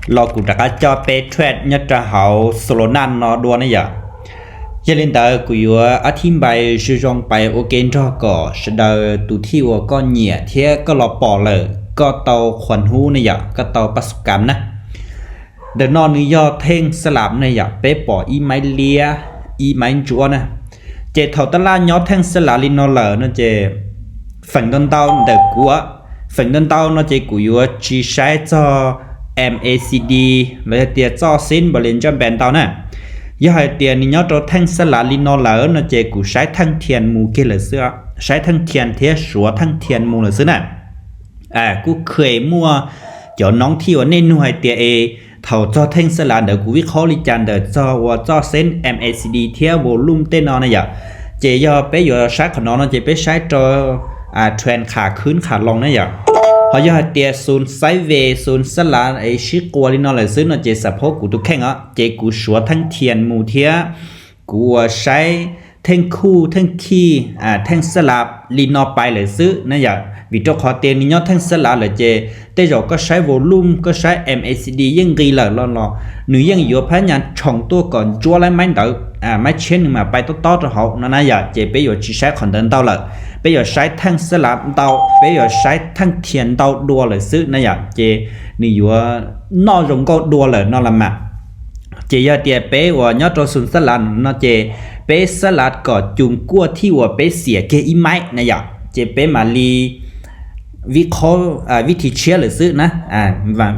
los kuv rov qab coj peb trade nyob rau hauv Solana no dua ne yom. Yog li ntawd kuv yuav ob thib npai zoo zoo pais ua ke nrog kom sawv daws tus thij uas koj nyiam thiab koj los pom lawm koj tau qhuas hnub ne yom, koj tau pab xub kam na. Ntawm no nws yog theej xab lab ne yom, peb pom ib maib liab, ib maib ntsuab na. Ces thaum tab laj nyob theej xab lab li no lawm no ces feem ntau ntau ntawm kuv, feem ntau ntau no ces kuv yuav tsis saib txog M A C D los yog tias txoj xib npa li ntsaj npe ntau na. Yog hais tias nws nyob rau theej xab lab li no lawm no ces kuv saib theej thias mus kiag lawm xwb, saib theej thias thiab suav theej thias mus lawm xwb na. Kuj kheev muaj cov noob thij uas nej nug hais tias es thaum txog theej xab lab ntawd kuv vij qhaub li cas ntawm txog uas txoj xib M A C D thiab volume tej no na yom. Ces yog peb yuav saib qhov no no ces peb saib rau trend qham khwb qham loos na yom. Ho yog hais tias xus sideways, xus xab lab es sib quas li no lawm xwb no ces xav phob kuv tus kheej os ces kuv suav theej thias mus thiab kuv uas saib theej khuj theej khij, theej xab lab li no pais lawm xwb na yom. Vim rau qhov tias nws nyob theej xab lab lawm ces tej zaum koj saib volume, koj saib M A C D yeej nqis lawm los los nws yeej yuav phab nyas tshoom tuaj kom ntsuab laib maib ntawd, maib tshiab nws mam pais tob tob rau hauv no na yom. Ces peb yuav tsis saib qhov ntawd ntau lawm, peb yuav saib theej xab lab ntau, peb yuav saib theej thias ntau dua lawm xwb na yom. Ces nws yuav noj zoo nkauj dua lawm no los mas. Ces yog tias peb uas nyob rau xus xab lab no ces peb xab lab kom cum kuaj thij uas peb xiam kiag ib maib na yom, ces peb mam li vij qhaub vij thij tshiab lawm xwb na.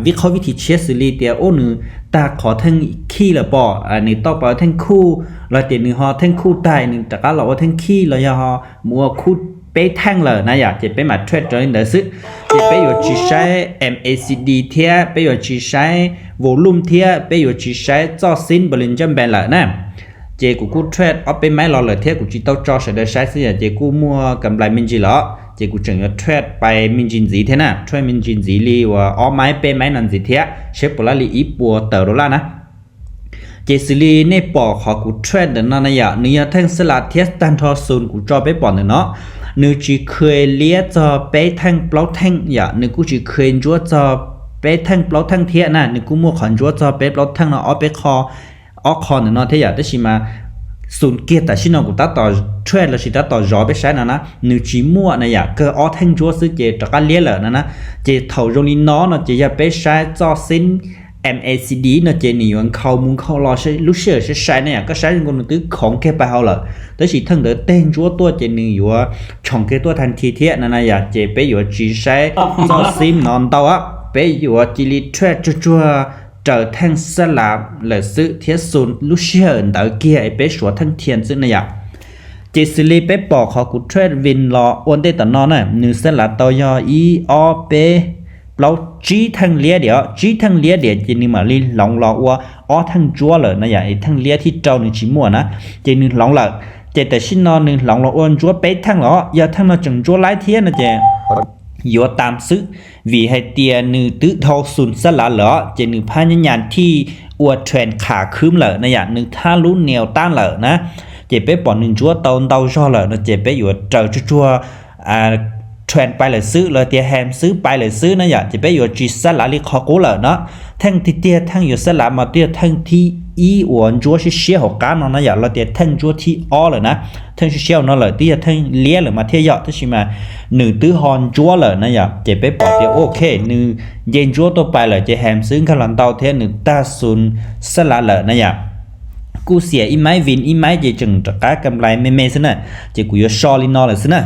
Vij qhaub vij thij tshiab xws li tias ub nws tag qhov theej khij lawm pom, nws toj pas theej khuj los tias nws ho theej khuj tag nws rov qab los ua theej khij los yog ho mus ua khuj peb theej lawm na yom, ces peb mam trade raws li ntawd xwb. Ces peb yuav tsis saib M A C D thiab peb yuav tsis saib volume thiab peb yuav tsis saib txoj xib npa li ntsaj npe lawm na. Ces kuv kuj trade ob peb maib los lawm thiab kuv tsis tau tso sawv daws saib xwb yom, ces kuj muaj kam nplais me ntsis lawm ces kuv tseem yuav trade pais me ntsis ntxiv thiab na, trade me ntsis ntxiv li uas ob maib peb maib no ntxiv thiab seb puas lab li ib puas tawm dollar na. Ces xws li nej pom qhov kuv trade ntawm no na yom, nws yog theej xab lab thiab tag nrho xus kuv tso peb pom ntawm no, nws tsis kheev liab txog peb theej plaub theej yom, nws kuj tsis kheev ntsuab txog peb theej plaub theej thiab na, nws kuj muaj qhov ntsuab txog peb plaub theej no ob peb qho, ob qho ntawm no thiab yom. Tab sis mas xus kiag tam sim no kuv tab tom trade los sis tab tom zov peb saib no na, nws tsis muaj na yom, kawg ob theej ntsuab xwb ces rov qab liab lawm no na. Ces thaum zoo li no no ces yog peb saib txoj xib M A C D no ces nws yuav nkhaus mus nkhaus los lub sij hawm sai sai na yom, koj saib zoo nkaus nws twb khoov kiag pais hauv lawm, tab sis theej ntawd tej ntsuab tuaj ces nws yuav tshoom kiag tuaj tag nthi thiab no na yom. Ces peb yuav tsis saib txoj xib no ntau, peb yuav cia li trade tsuag tsuag raws theej xab lab lawm xwb thiab xus lub sij hawm ntawd kiag es peb suav theej thias xwb na yom. Ces xws li peb pom qhov kuv trade vin los ua ntej tom no na, nws xab lab tau yog ib ob peb plaub tsib theej liab diam, tsib theej liab diam ces nws mam li hloov los ua ob theej ntsuab lawm na yom, es theej liab thib rau nws tsis muaj na, ces nws hloov lawm. Ces tam sim no nws hloov los ua ntsuab peb theej los, yog theej no tseem ntsuab laib thiab no ces yuav tas xwb, vim hais tias nws twb dhau xus xab lab lawm ces nws phab nyas nyas thij ua trend qham khwb lawm na yom, nws thab lub nias tab lawm na. Ces peb pom nws ntsuab tau ntau zog lawm no ces peb yuav raws tsuag tsuag trend pais lawm xwb los tias hem xwb pais lawm xwb na yom, ces peb yuav tsis xab lab li qhov qub lawm no. Theej tiag tiag theej yuav xab lab mas twb yog theej thib ib uas ntsuab siab siab hauv qab no na yom, los tias theej ntsuab thib ob lawm na. Theej siab siab hauv no lawm twb yog theej liab lawm mas thiaj yog, tab sis mas nws twb ho ntsuab lawm na yom, ces peb pom tias ok nws nce ntsuab tuaj pais lawm ces hem xwb nkag los ntau thiab nws tag xus xab lab lawm na yom. Kuj xiam ib maib vin ib maib ces tseem rov qab kam nplais me me xwb na, ces kuv yuav so li no lawm xwb na.